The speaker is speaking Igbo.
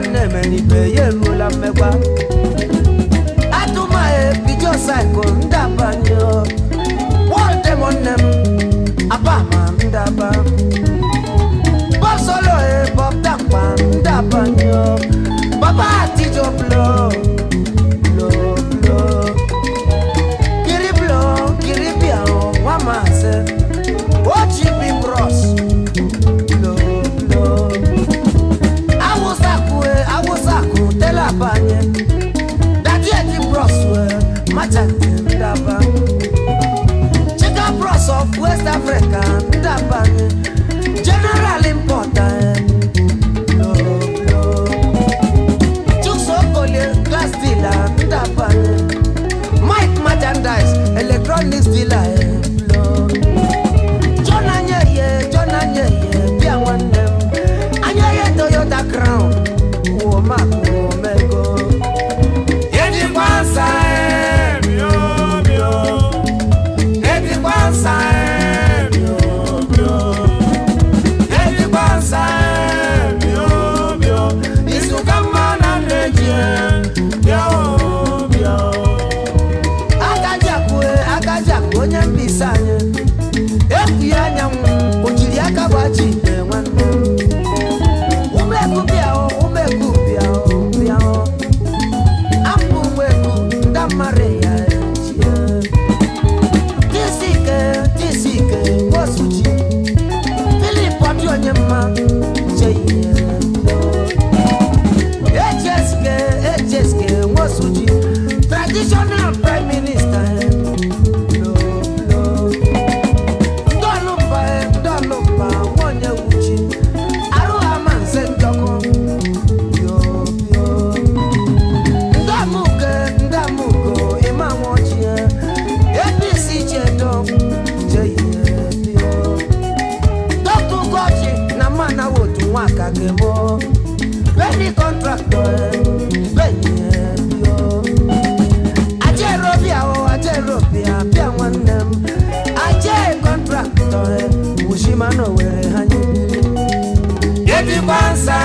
Nne ya eruola mmekwa atụma ebijo saiko ndabanye wọldem nne m abama ndaba Bob Solo e Bob Dakpa ndabanye Baba Atijo blo blo blo kiri blo kiri bia nwa maazị OGB Bros blo blo awụsakụ telabanye dadi bros machante ndaba Chika Bros of West Africa ndabanye General Importer blo blo Chuks Okolie glass dealer ndabanye Mike Merchandise electronics dealer blo John Anyeye John Anyeye bịa nwanne m Anyeye Toyota Crown womego Ejikwa nsa bio bio. Ejikwa nsa bio bio. Ejikwa nsa bio bio. Izuka mma na nleji bịa o bịa o. Akajiakụ akajiakụ onye mbisa anyị ekwughị anyanwụ o jiri aka gbaji ite nwanne m umeku bịa o umeku bịa o bịa o apụ umeku ndamara ya ejie tisike tisike nwosuchi Filip ọdị onye mma cheihe echeske echeske nwosuchi traditional prime minister blo blo ndị ọlụmba ndị ọlụmba nwonye wuchi arụ ha ma nze njọkụ bio bio ndị amụke ndị amụko ịma nwochie APC chedo jeihe bio dọkta Ugochi na mana wotu nwaka gemo beni kọntraktọ benye bio ajerobia o ajerobia bịa nwanne m aje kọntraktọ wushima na owere ha nyebiri Ejikwa nsa